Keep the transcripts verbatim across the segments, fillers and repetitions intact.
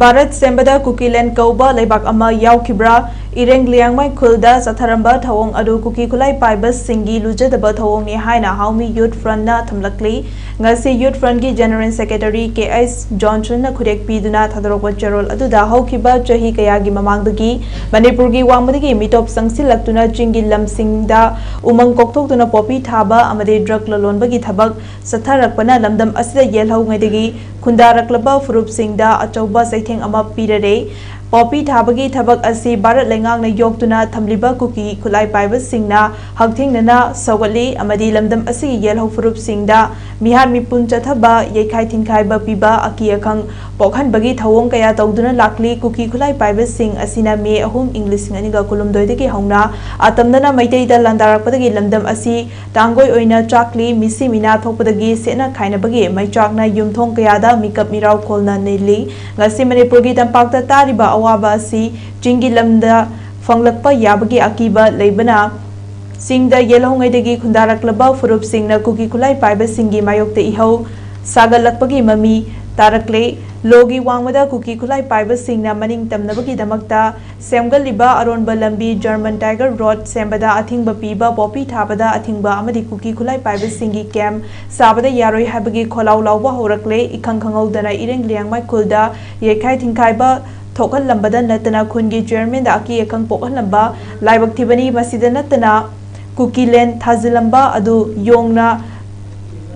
ꯚꯥꯔꯠ ꯁꯦꯝꯕꯗ ꯀꯨꯀꯤꯂꯦꯟ ꯀꯧꯕ ꯂꯩꯕꯥꯛ ꯑꯃ ꯌꯥꯎꯈꯤꯕ꯭ꯔꯥ? ꯏꯔꯦꯡ ꯂꯤꯌꯥꯡꯃꯩ ꯈꯨꯜꯗ ꯆꯠꯊꯔꯝꯕ ꯊꯧꯑꯣꯡ ꯑꯗꯨ ꯀꯨꯀꯤ ꯈꯨꯠꯂꯥꯏ ꯄꯥꯏꯕꯁꯤꯡꯒꯤ ꯂꯨꯖꯗꯕ ꯊꯧꯑꯣꯡꯅꯤ ꯍꯥꯏꯅ ꯍꯥꯎꯃꯤ ꯌꯨꯠ ꯐ꯭ꯔꯟꯠꯅ ꯊꯝꯂꯛꯂꯤ꯫ ꯉꯁꯤ ꯌꯨꯠ ꯐ꯭ꯔꯟꯠꯀꯤ ꯖꯦꯅꯔꯦꯜ ꯁꯦꯀ꯭ꯔꯦꯇꯔꯤ ꯀꯦ ꯑꯩꯆ ꯖꯣꯟꯁꯟꯅ ꯈꯨꯔꯦꯛ ꯄꯤꯗꯨꯅ ꯊꯥꯗꯣꯔꯛꯄ ꯆꯦꯔꯣꯜ ꯑꯗꯨꯗ ꯍꯧꯈꯤꯕ ꯆꯍꯤ ꯀꯌꯥꯒꯤ ꯃꯃꯥꯡꯗꯒꯤ ꯃꯅꯤꯄꯨꯔꯒꯤ ꯋꯥꯡꯃꯗꯒꯤ ꯃꯤꯇꯣꯞ ꯆꯪꯁꯤꯜꯂꯛꯇꯨꯅ ꯆꯤꯡꯒꯤ ꯂꯝꯁꯤꯡꯗ ꯎꯃꯪ ꯀꯣꯛꯊꯣꯛꯇꯨꯅ ꯄꯣꯄꯤ ꯊꯥꯕ ꯑꯃꯗꯤ ꯗ꯭ꯔꯒ ꯂꯂꯣꯟꯕꯒꯤ ꯊꯕꯛ ꯆꯠꯊꯔꯛꯄꯅ ꯂꯝꯗꯝ ꯑꯁꯤꯗ ꯌꯦꯜꯍꯧꯉꯩꯗꯒꯤ ꯈꯨꯟꯗꯥꯔꯛꯂꯕ ꯐꯨꯔꯨꯞꯁꯤꯡꯗ ꯑꯆꯧꯕ ꯆꯩꯊꯦꯡ ꯑꯃ ꯄꯤꯔꯔꯦ꯫ ꯄꯣꯄꯤ ꯊꯥꯕꯒꯤ ꯊꯕꯛ ꯑꯁꯤ ꯚꯥꯔꯠ ꯂꯩꯉꯥꯛꯅ ꯌꯣꯛꯇꯨꯅ ꯊꯝꯂꯤꯕ ꯀꯨꯀꯤ ꯈꯨꯠꯂꯥꯏ ꯄꯥꯏꯕꯁꯤꯡꯅ ꯍꯛꯊꯦꯡꯅꯅ ꯁꯧꯒꯠꯂꯤ ꯑꯃꯗꯤ ꯂꯝꯗꯝ ꯑꯁꯤꯒꯤ ꯌꯦꯜꯍꯧ ꯐꯨꯔꯨꯞꯁꯤꯡꯗ ꯃꯤꯍꯥꯠ ꯃꯤꯄꯨꯟ ꯆꯠꯊꯕ, ꯌꯩꯈꯥꯏ ꯊꯤꯟꯈꯥꯏꯕ ꯄꯤꯕ, ꯑꯀꯤ ꯑꯈꯪ ꯄꯣꯛꯍꯟꯕꯒꯤ ꯊꯧꯑꯣꯡ ꯀꯌꯥ ꯇꯧꯗꯨꯅ ꯂꯥꯛꯂꯤ꯫ ꯀꯨꯀꯤ ꯈꯨꯠꯂꯥꯏ ꯄꯥꯏꯕꯁꯤꯡ ꯑꯁꯤꯅ ꯃꯦ ꯑꯍꯨꯝ, ꯏꯪ ꯂꯤꯁꯤꯡ ꯑꯅꯤꯒ ꯀꯨꯟꯍꯨꯝꯗꯣꯏꯗꯒꯤ ꯍꯧꯅ ꯑꯇꯝꯅꯅ ꯃꯩꯇꯩꯗ ꯂꯥꯟꯗꯥꯔꯛꯄꯗꯒꯤ ꯂꯝꯗꯝ ꯑꯁꯤ ꯇꯥꯡꯒꯣꯏ ꯑꯣꯏꯅ ꯆꯥꯛꯂꯤ꯫ ꯃꯤꯁꯤ ꯃꯤꯅꯥ ꯊꯣꯛꯄꯗꯒꯤ ꯁꯦꯠꯅ ꯈꯥꯏꯅꯕꯒꯤ ꯃꯩꯆꯥꯛꯅ ꯌꯨꯝꯊꯣꯡ ꯀꯌꯥꯗ ꯃꯤꯀꯞ ꯃꯤꯔꯥꯎ ꯈꯣꯜꯅ ꯅꯤꯜꯂꯤ꯫ ꯉꯁꯤ ꯃꯅꯤꯄꯨꯔꯒꯤ ꯇꯝꯄꯥꯛꯇ ꯇꯥꯔꯤꯕ ꯑꯋꯥꯕ ꯑꯁꯤ ꯆꯤꯡꯒꯤ ꯂꯝꯗ ꯐꯪꯂꯛꯄ ꯌꯥꯕꯒꯤ ꯑꯀꯤꯕ ꯂꯩꯕꯅ, ꯆꯤꯡꯗ ꯌꯦꯜꯍꯧꯉꯩꯗꯒꯤ ꯈꯨꯟꯗꯥꯔꯛꯂꯕ ꯐꯨꯔꯨꯞꯁꯤꯡꯅ ꯀꯨꯀꯤ ꯈꯨꯠꯂꯥꯏ ꯄꯥꯏꯕꯁꯤꯡꯒꯤ ꯃꯥꯌꯣꯛꯇ ꯏꯍꯧ ꯁꯥꯒꯠꯂꯛꯄꯒꯤ ꯃꯃꯤ ꯇꯥꯔꯛꯂꯦ꯫ ꯂꯣꯒꯤ ꯋꯥꯡꯃꯗ ꯀꯨꯀꯤ ꯈꯨꯠꯂꯥꯏ ꯄꯥꯏꯕꯁꯤꯡꯅ ꯃꯅꯤꯡ ꯇꯝꯅꯕꯒꯤꯗꯃꯛꯇ ꯁꯦꯝꯒꯠꯂꯤꯕ ꯑꯔꯣꯟꯕ ꯂꯝꯕꯤ, ꯖꯔꯃꯟ ꯇꯥꯏꯒꯔ ꯔꯣꯗ ꯁꯦꯝꯕꯗ ꯑꯊꯤꯡꯕ ꯄꯤꯕ, ꯄꯣꯄꯤ ꯊꯥꯕꯗ ꯑꯊꯤꯡꯕ ꯑꯃꯗꯤ ꯀꯨꯀꯤ ꯈꯨꯠꯂꯥꯏ ꯄꯥꯏꯕꯁꯤꯡꯒꯤ ꯀꯦꯝꯞ ꯁꯥꯕꯗ ꯌꯥꯔꯣꯏ ꯍꯥꯏꯕꯒꯤ ꯈꯣꯜꯂꯥꯎ ꯂꯥꯎꯕ ꯍꯧꯔꯛꯂꯦ꯫ ꯏꯈꯪ ꯈꯪꯍꯧꯗꯅ ꯏꯔꯦꯡ ꯂꯤꯌꯥꯡꯃꯩ ꯈꯨꯜꯗ ꯌꯩꯈꯥꯏ ꯊꯤꯡꯈꯥꯏꯕ ꯊꯣꯛꯍꯜꯂꯝꯕꯗ ꯅꯠꯇꯅ ꯈꯨꯟꯒꯤ ꯆꯤꯌꯔꯃꯦꯟꯗ ꯑꯀꯤ ꯑꯈꯪ ꯄꯣꯛꯍꯜꯂꯝꯕ ꯂꯥꯏꯕꯛ ꯊꯤꯕꯅꯤ꯫ ꯃꯁꯤꯗ ꯅꯠꯇꯅ ꯀꯨꯀꯤꯂꯦꯟ ꯊꯥꯖꯤꯜꯂꯝꯕ ꯑꯗꯨ ꯌꯣꯡꯅ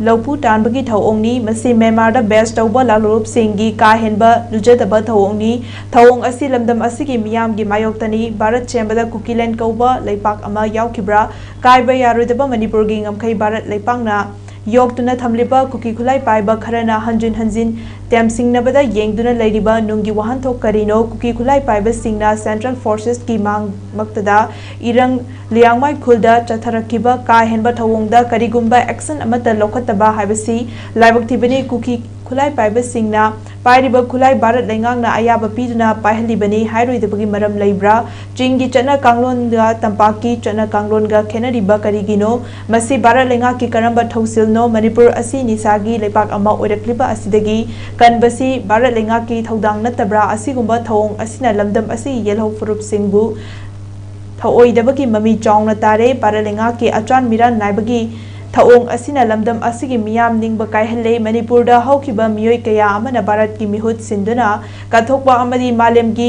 ꯂꯧꯄꯨ ꯇꯥꯟꯕꯒꯤ ꯊꯧꯑꯣꯡꯅꯤ꯫ ꯃꯁꯤ ꯃ꯭ꯌꯥꯟꯃꯥꯔꯗ ꯕꯦꯁ ꯇꯧꯕ ꯂꯥꯂꯣꯂꯨꯞꯁꯤꯡꯒꯤ ꯀꯥ ꯍꯦꯟꯕ ꯂꯨꯖꯗꯕ ꯊꯧꯑꯣꯡꯅꯤ꯫ ꯊꯧꯑꯣꯡ ꯑꯁꯤ ꯂꯝꯗꯝ ꯑꯁꯤꯒꯤ ꯃꯤꯌꯥꯝꯒꯤ ꯃꯥꯌꯣꯛꯇꯅꯤ꯫ ꯚꯥꯔꯠ ꯁꯦꯝꯕꯗ ꯀꯨꯀꯤꯂꯦꯟ ꯀꯧꯕ ꯂꯩꯄꯥꯛ ꯑꯃ ꯌꯥꯎꯈꯤꯕ꯭ꯔꯥ? ꯀꯥꯏꯕ ꯌꯥꯔꯣꯏꯗꯕ ꯃꯅꯤꯄꯨꯔꯒꯤ ꯉꯝꯈꯩ ꯚꯥꯔꯠ ꯂꯩꯄꯥꯛꯅ ꯌꯣꯛꯇꯨꯅ ꯊꯝꯂꯤꯕ ꯀꯨꯀꯤ ꯈꯨꯠꯂꯥꯏ ꯄꯥꯏꯕ ꯈꯔꯅ ꯍꯟꯖꯤꯟ ꯍꯟꯖꯤꯟ ꯇꯦꯝꯁꯤꯡꯅꯕꯗ ꯌꯦꯡꯗꯨꯅ ꯂꯩꯔꯤꯕ ꯅꯨꯡꯒꯤ ꯋꯥꯍꯟꯊꯣꯛ ꯀꯔꯤꯅꯣ? ꯀꯨꯀꯤ ꯈꯨꯠꯂꯥꯏ ꯄꯥꯏꯕꯁꯤꯡꯅ ꯁꯦꯟꯇ꯭ꯔꯦꯜ ꯐꯣꯔꯁꯦꯁꯀꯤ ꯃꯥꯡꯃꯛꯇꯗ ꯏꯔꯪ ꯂꯤꯌꯥꯡꯃꯩ ꯈꯨꯜꯗ ꯆꯠꯊꯔꯛꯈꯤꯕ ꯀꯥ ꯍꯦꯟꯕ ꯊꯧꯑꯣꯡꯗ ꯀꯔꯤꯒꯨꯝꯕ ꯑꯦꯛꯁꯟ ꯑꯃꯠꯇ ꯂꯧꯈꯠꯇꯕ ꯍꯥꯏꯕꯁꯤ ꯂꯥꯏꯕꯛ ꯊꯤꯕꯅꯤ꯫ ꯀꯨꯀꯤ ꯈꯨꯠꯂꯥꯏ ꯄꯥꯏꯕꯁꯤꯡꯅ ꯄꯥꯏꯔꯤꯕ ꯈꯨꯠꯂꯥꯏ ꯚꯥꯔꯠ ꯂꯩꯉꯥꯛꯅ ꯑꯌꯥꯕ ꯄꯤꯗꯨꯅ ꯄꯥꯏꯍꯜꯂꯤꯕꯅꯤ ꯍꯥꯏꯔꯣꯏꯗꯕꯒꯤ ꯃꯔꯝ ꯂꯩꯕ꯭ꯔꯥ? ꯆꯤꯡꯒꯤ ꯆꯠꯅ ꯀꯥꯡꯂꯣꯟꯒ ꯇꯝꯄꯥꯛꯀꯤ ꯆꯠꯅ ꯀꯥꯡꯂꯣꯟꯒ ꯈꯦꯠꯅꯔꯤꯕ ꯀꯔꯤꯒꯤꯅꯣ? ꯃꯁꯤ ꯚꯥꯔꯠ ꯂꯩꯉꯥꯛꯀꯤ ꯀꯔꯝꯕ ꯊꯧꯁꯤꯜꯅꯣ? ꯃꯅꯤꯄꯨꯔ ꯑꯁꯤ ꯅꯤꯁꯥꯒꯤ ꯂꯩꯄꯥꯛ ꯑꯃ ꯑꯣꯏꯔꯛꯂꯤꯕ ꯑꯁꯤꯗꯒꯤ ꯀꯟꯕꯁꯤ ꯚꯥꯔꯠ ꯂꯩꯉꯥꯛꯀꯤ ꯊꯧꯗꯥꯡ ꯅꯠꯇꯕ꯭ꯔꯥ? ꯑꯁꯤꯒꯨꯝꯕ ꯊꯧꯑꯣꯡ ꯑꯁꯤꯅ ꯂꯝꯗꯝ ꯑꯁꯤꯒꯤ ꯌꯦꯜꯍꯧ ꯐꯨꯔꯨꯞꯁꯤꯡꯕꯨ ꯊꯧꯑꯣꯏꯗꯕꯒꯤ ꯃꯃꯤ ꯆꯥꯎꯅ ꯇꯥꯔꯦ꯫ ꯚꯥꯔꯠ ꯂꯩꯉꯥꯛꯀꯤ ꯑꯆꯥꯟ ꯃꯤꯔꯥꯟ ꯅꯥꯏꯕꯒꯤ ꯊꯧꯑꯣꯡ ꯑꯁꯤꯅ ꯂꯝꯗꯝ ꯑꯁꯤꯒꯤ ꯃꯤꯌꯥꯝ ꯅꯤꯡꯕ ꯀꯥꯏꯍꯜꯂꯦ꯫ ꯃꯅꯤꯄꯨꯔꯗ ꯍꯧꯈꯤꯕ ꯃꯤꯑꯣꯏ ꯀꯌꯥ ꯑꯃꯅ ꯚꯥꯔꯠꯀꯤ ꯃꯤꯍꯨꯠ ꯁꯤꯟꯗꯨꯅ ꯀꯠꯊꯣꯛꯄ ꯑꯃꯗꯤ ꯃꯥꯂꯦꯝꯒꯤ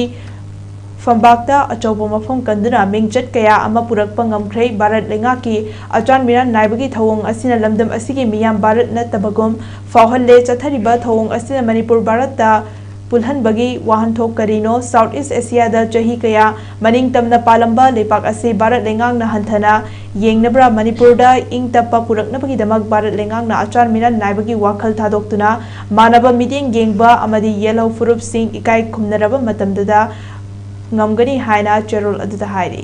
ꯐꯝꯕꯥꯛꯇ ꯑꯆꯧꯕ ꯃꯐꯝ ꯀꯟꯗꯨꯅ ꯃꯤꯡꯆꯠ ꯀꯌꯥ ꯑꯃ ꯄꯨꯔꯛꯄ ꯉꯝꯈ꯭ꯔꯦ꯫ ꯚꯥꯔꯠ ꯂꯩꯉꯥꯛꯀꯤ ꯑꯆꯥꯟ ꯃꯤꯔꯥꯟ ꯅꯥꯏꯕꯒꯤ ꯊꯧꯑꯣꯡ ꯑꯁꯤꯅ ꯂꯝꯗꯝ ꯑꯁꯤꯒꯤ ꯃꯤꯌꯥꯝ ꯚꯥꯔꯠ ꯅꯠꯇꯕꯒꯨꯝ ꯐꯥꯎꯍꯜꯂꯦ꯫ ꯆꯠꯊꯔꯤꯕ ꯊꯧꯑꯣꯡ ꯑꯁꯤꯅ ꯃꯅꯤꯄꯨꯔ ꯚꯥꯔꯠꯇ ꯄꯨꯜꯍꯟꯕꯒꯤ ꯋꯥꯍꯟꯊꯣꯛ ꯀꯔꯤꯅꯣ? ꯁꯥꯎꯠ ꯏꯁ ꯑꯦꯁꯤꯌꯥꯗ ꯆꯍꯤ ꯀꯌꯥ ꯃꯅꯤꯡ ꯇꯝꯅ ꯄꯥꯜꯂꯝꯕ ꯂꯩꯄꯥꯛ ꯑꯁꯤ ꯚꯥꯔꯠ ꯂꯩꯉꯥꯛꯅ ꯍꯟꯊꯅ ꯌꯦꯡꯅꯕ꯭ꯔꯥ? ꯃꯅꯤꯄꯨꯔꯗ ꯏꯪ ꯇꯞꯄ ꯄꯨꯔꯛꯅꯕꯒꯤꯗꯃꯛ ꯚꯥꯔꯠ ꯂꯩꯉꯥꯛꯅ ꯑꯆꯥꯟ ꯃꯤꯔꯥꯟ ꯅꯥꯏꯕꯒꯤ ꯋꯥꯈꯜ ꯊꯥꯗꯣꯛꯇꯨꯅ ꯃꯥꯟꯅꯕ ꯃꯤꯠꯌꯦꯡ ꯌꯦꯡꯕ ꯑꯃꯗꯤ ꯌꯦꯜꯍꯧ ꯐꯨꯔꯨꯞꯁꯤꯡ ꯏꯀꯥꯏ ꯈꯨꯝꯅꯔꯕ ꯃꯇꯝꯗꯨꯗ ꯉꯝꯒꯅꯤ ꯍꯥꯏꯅ ꯆꯦꯔꯣꯜ ꯑꯗꯨꯗ ꯍꯥꯏꯔꯤ꯫